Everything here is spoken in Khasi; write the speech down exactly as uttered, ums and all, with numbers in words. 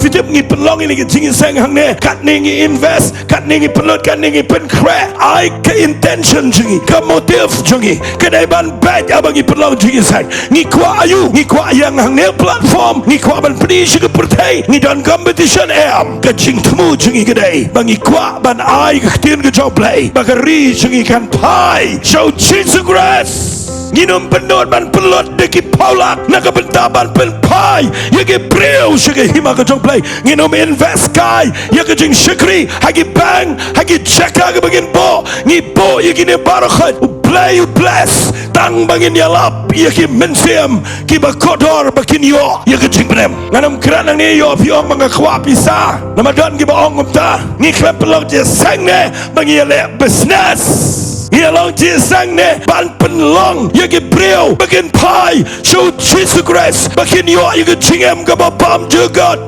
Phi tip ngi pynlong ïa kane ka jingïaseng hangne, katne ngi invest, katne ngi pynlut, katne ngi pynkhreh. Ai ka intention jong ngi, ka motive jong ngi, ka dei ban beit haba ngi pynlong jingïaseng. Ngi kwah aïu, ngi kwah ïeng hangne platform, ngi kwah ban pyni sha ka pyrthei ngi don competition, em. Ka jingthmu jong ngi ka dei ba ngi kwah ban ai ka ktien ka jong U Blei ba ka ri jong ngi kan phai sha U Jisu Khrist. Ngin ym pynlut ban pynlut da ki phew lak na ka bynta ban pynphai ïa ki briew sha ka hima ka jong U Blei. Ngin ym invest kai ïa ka jingshakri ha ki bank, ha ki jaka kiba ngin buh. Ngi buh ïa kine baroh khoit, U Blei u bless, tang ba ngin ïalap ïa ki mynsiem kiba kordor ba kin ïoh ïa ka jingpynim. Ngan ym kren nangne ïoh phi ong ba nga kwah pisa, namar don kiba ong kumta. Ngi khlem pynlong jingïaseng ne ba ngi ïaleh business. Ngi ïalong jingïaseng ne ban pynlong ïa ki briew ba kin phai sha U Jisu Khrist, ba kin ïoh ïa ka jingim kaba bymjukut.